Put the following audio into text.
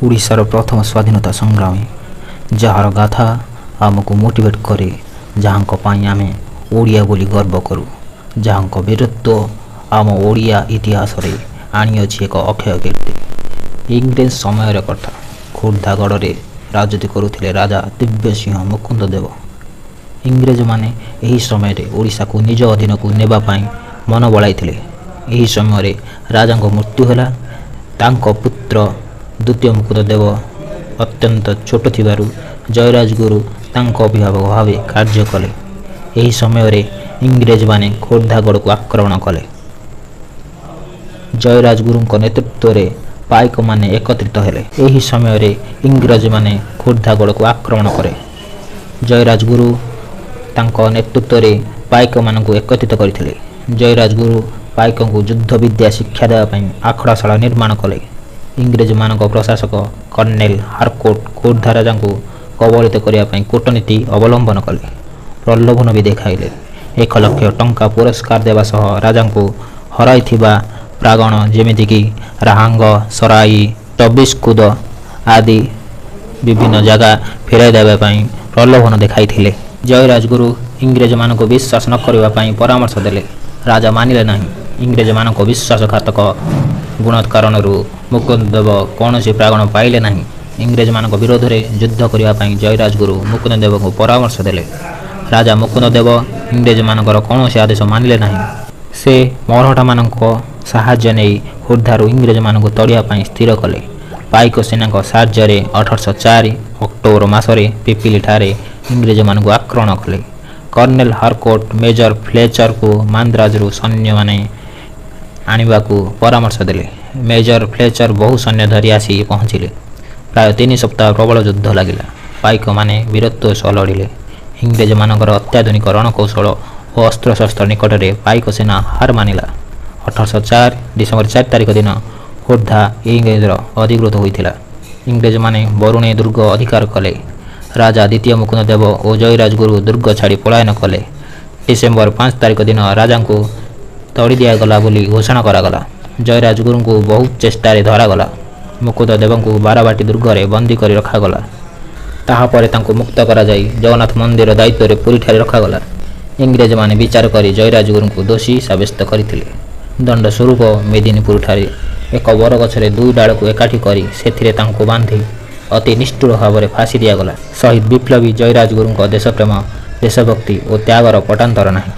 ଓଡ଼ିଶାର ପ୍ରଥମ ସ୍ୱାଧୀନତା ସଂଗ୍ରାମୀ, ଯାହାର ଗାଥା ଆମକୁ ମୋଟିଭେଟ୍ କରେ, ଯାହାଙ୍କ ପାଇଁ ଆମେ ଓଡ଼ିଆ ବୋଲି ଗର୍ବ କରୁ, ଯାହାଙ୍କ ବୀରତ୍ୱ ଆମ ଓଡ଼ିଆ ଇତିହାସରେ ଆଣିଅଛି ଏକ ଅକ୍ଷୟ କୀର୍ତ୍ତି। ଇଂରେଜ ସମୟର କଥା। ଖୋର୍ଦ୍ଧାଗଡ଼ରେ ରାଜୁତି କରୁଥିଲେ ରାଜା ଦିବ୍ୟସିଂହ ମୁକୁନ୍ଦ ଦେବ। ଇଂରେଜମାନେ ଏହି ସମୟରେ ଓଡ଼ିଶାକୁ ନିଜ ଅଧୀନକୁ ନେବା ପାଇଁ ମନ ବଳାଇଥିଲେ। ଏହି ସମୟରେ ରାଜାଙ୍କ ମୃତ୍ୟୁ ହେଲା। ତାଙ୍କ ପୁତ୍ର ଦ୍ୱିତୀୟ ମୁକୁନ୍ଦ ଦେବ ଅତ୍ୟନ୍ତ ଛୋଟ ଥିବାରୁ ଜୟରାଜ ଗୁରୁ ତାଙ୍କ ଅଭିଭାବକ ଭାବେ କାର୍ଯ୍ୟ କଲେ। ଏହି ସମୟରେ ଇଂରେଜମାନେ ଖୋର୍ଦ୍ଧାଗଡ଼କୁ ଆକ୍ରମଣ କଲେ। ଜୟରାଜ ଗୁରୁଙ୍କ ନେତୃତ୍ୱରେ ପାଇକମାନେ ଏକତ୍ରିତ ହେଲେ। ଏହି ସମୟରେ ଇଂରେଜମାନେ ଖୋର୍ଦ୍ଧାଗଡ଼କୁ ଆକ୍ରମଣ କରେ। ଜୟରାଜ ଗୁରୁ ତାଙ୍କ ନେତୃତ୍ୱରେ ପାଇକମାନଙ୍କୁ ଏକତ୍ରିତ କରିଥିଲେ। ଜୟରାଜ ଗୁରୁ ପାଇକଙ୍କୁ ଯୁଦ୍ଧ ବିଦ୍ୟା ଶିକ୍ଷା ଦେବା ପାଇଁ ଆଖଡ଼ାଶାଳା ନିର୍ମାଣ କଲେ। ଇଂରେଜମାନଙ୍କ ପ୍ରଶାସକ କର୍ଣ୍ଣେଲ ହାରକୋର୍ଟ ଖୋର୍ଦ୍ଧା ରାଜାଙ୍କୁ କବଳିତ କରିବା ପାଇଁ କୂଟନୀତି ଅବଲମ୍ବନ କଲେ। ପ୍ରଲୋଭନ ବି ଦେଖାଇଲେ। 1 ଲକ୍ଷ ଟଙ୍କା ପୁରସ୍କାର ଦେବା ସହ ରାଜାଙ୍କୁ ହରାଇଥିବା ପ୍ରାଙ୍ଗଣ, ଯେମିତିକି ରାହାଙ୍ଗ, ସରାଇ, ତବିସ୍କୁଦ ଆଦି ବିଭିନ୍ନ ଜାଗା ଫେରାଇ ଦେବା ପାଇଁ ପ୍ରଲୋଭନ ଦେଖାଇଥିଲେ। ଜୟରାଜ ଗୁରୁ ଇଂରେଜମାନଙ୍କୁ ବିଶ୍ୱାସ ନ କରିବା ପାଇଁ ପରାମର୍ଶ ଦେଲେ। ରାଜା ମାନିଲେ ନାହିଁ। ଇଂରେଜମାନଙ୍କ ବିଶ୍ୱାସଘାତକ ଗୁଣ କାରଣରୁ ମୁକୁନ୍ଦଦେବ କୌଣସି ପ୍ରାଙ୍ଗଣ ପାଇଲେ ନାହିଁ। ଇଂରେଜମାନଙ୍କ ବିରୋଧରେ ଯୁଦ୍ଧ କରିବା ପାଇଁ ଜୟରାଜ ଗୁରୁ ମୁକୁନ୍ଦଦେବଙ୍କୁ ପରାମର୍ଶ ଦେଲେ। ରାଜା ମୁକୁନ୍ଦଦେବ ଇଂରେଜମାନଙ୍କର କୌଣସି ଆଦେଶ ମାନିଲେ ନାହିଁ। ସେ ମରହଟ୍ଟାମାନଙ୍କ ସାହାଯ୍ୟ ନେଇ ଖୋର୍ଦ୍ଧାରୁ ଇଂରେଜମାନଙ୍କୁ ତଡ଼ିବା ପାଇଁ ସ୍ଥିର କଲେ। ପାଇକ ସେନାଙ୍କ ସାହାଯ୍ୟରେ 1804 ଅକ୍ଟୋବର ମାସରେ ପିପିଲିଠାରେ ଇଂରେଜମାନଙ୍କୁ ଆକ୍ରମଣ କଲେ। କର୍ଣ୍ଣେଲ ହାରକୋର୍ଟ ମେଜର ଫ୍ଲେଚରକୁ ମାନ୍ଦ୍ରାଜରୁ ସୈନ୍ୟମାନେ ଆଣିବାକୁ ପରାମର୍ଶ ଦେଲେ। ମେଜର ଫ୍ଲେଚର ବହୁ ସୈନ୍ୟ ଧରି ଆସି ପହଞ୍ଚିଲେ। ପ୍ରାୟ 3 ସପ୍ତାହ ପ୍ରବଳ ଯୁଦ୍ଧ ଲାଗିଲା। ପାଇକମାନେ ବୀରତ୍ୱ ସହ ଲଢ଼ିଲେ। ଇଂରେଜମାନଙ୍କର ଅତ୍ୟାଧୁନିକ ରଣକୌଶଳ ଓ ଅସ୍ତ୍ରଶସ୍ତ୍ର ନିକଟରେ ପାଇକ ସେନା ହାର ମାନିଲା। 1804 ଡିସେମ୍ବର 4 ତାରିଖ ଦିନ ଖୋର୍ଦ୍ଧା ଇଂରେଜର ଅଧିକୃତ ହୋଇଥିଲା। ଇଂରେଜମାନେ ବରୁଣେଇ ଦୁର୍ଗ ଅଧିକାର କଲେ। ରାଜା ଦ୍ୱିତୀୟ ମୁକୁନ୍ଦ ଦେବ ଓ ଜୟରାଜ ଗୁରୁ ଦୁର୍ଗ ଛାଡ଼ି ପଳାୟନ କଲେ। ଡିସେମ୍ବର 5 ତାରିଖ ଦିନ ରାଜାଙ୍କୁ ତଡ଼ି ଦିଆଗଲା ବୋଲି ଘୋଷଣା କରାଗଲା। ଜୟରାଜ ଗୁରୁଙ୍କୁ ବହୁ ଚେଷ୍ଟାରେ ଧରାଗଲା। ମୁକୁନ୍ଦ ଦେବଙ୍କୁ ବାରବାଟୀ ଦୁର୍ଗରେ ବନ୍ଦୀ କରି ରଖାଗଲା। ତାହାପରେ ତାଙ୍କୁ ମୁକ୍ତ କରାଯାଇ ଜଗନ୍ନାଥ ମନ୍ଦିର ଦାୟିତ୍ୱରେ ପୁରୀଠାରେ ରଖାଗଲା। ଇଂରେଜମାନେ ବିଚାର କରି ଜୟରାଜ ଗୁରୁଙ୍କୁ ଦୋଷୀ ସାବ୍ୟସ୍ତ କରିଥିଲେ। ଦଣ୍ଡ ସ୍ୱରୂପ ମେଦିନୀପୁରଠାରେ ଏକ ବରଗଛରେ ଦୁଇ ଡାଳକୁ ଏକାଠି କରି ସେଥିରେ ତାଙ୍କୁ ବାନ୍ଧି ଅତି ନିଷ୍ଠୁର ଭାବରେ ଫାଶୀ ଦିଆଗଲା। ଶହୀଦ ବିପ୍ଳବୀ ଜୟରାଜ ଗୁରୁଙ୍କ ଦେଶପ୍ରେମ, ଦେଶଭକ୍ତି ଓ ତ୍ୟାଗର ପଟାନ୍ତର ନାହିଁ।